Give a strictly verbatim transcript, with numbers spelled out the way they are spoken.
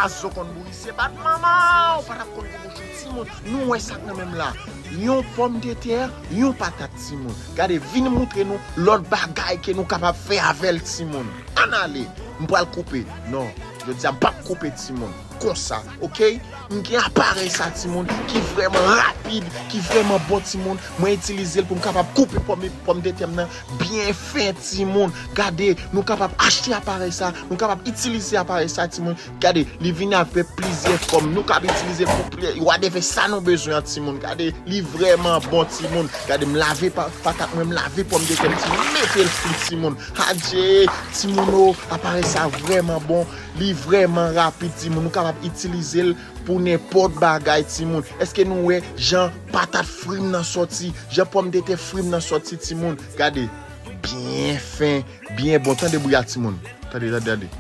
Azo konn bouyi, se pa t manman, ou pa t ap konn kokochou timoun. Nou wè sa k nan men m la. Yon pòmdetè, yon patat timoun. Gade, vin moutre nou lòt bagay ke nou kapab fè avè l timoun. Ann ale, m pral koupe. Non, jodi a m p ap koupe timoun. Konsa, oke? M gen aparèy sa timoun ki vrèman rapid, ki vrèman bon timoun. Mwen itilize l pou m kapab koupe pòm, pòmdetè m nan byen fen timoun. Gade, nou kapab achte aparèy sa, nou kapab itilize aparèy sa timoun. Gade, li vini avèk plizyè fòm. Nou kab itilize l pou plizyè, whatever sa nou bezwen an timoun. Gade, li vrèman bon timoun. Gade, m lave pa- patat mwen, m lave pòmdetè m timoun, m mete l fri timoun. Adje, timoun o, aparèy sa vrèman bon. Li vrèman rapid timoun. Nou kapab itilize l pou nenpòt bagay timoun. Èske nou wè jan patat fri m nan sòti, jan pòmdetè fri m nan sòti timoun? Gade, byen fen, byen bon. Tande bri a timoun. Tande, tande, tande.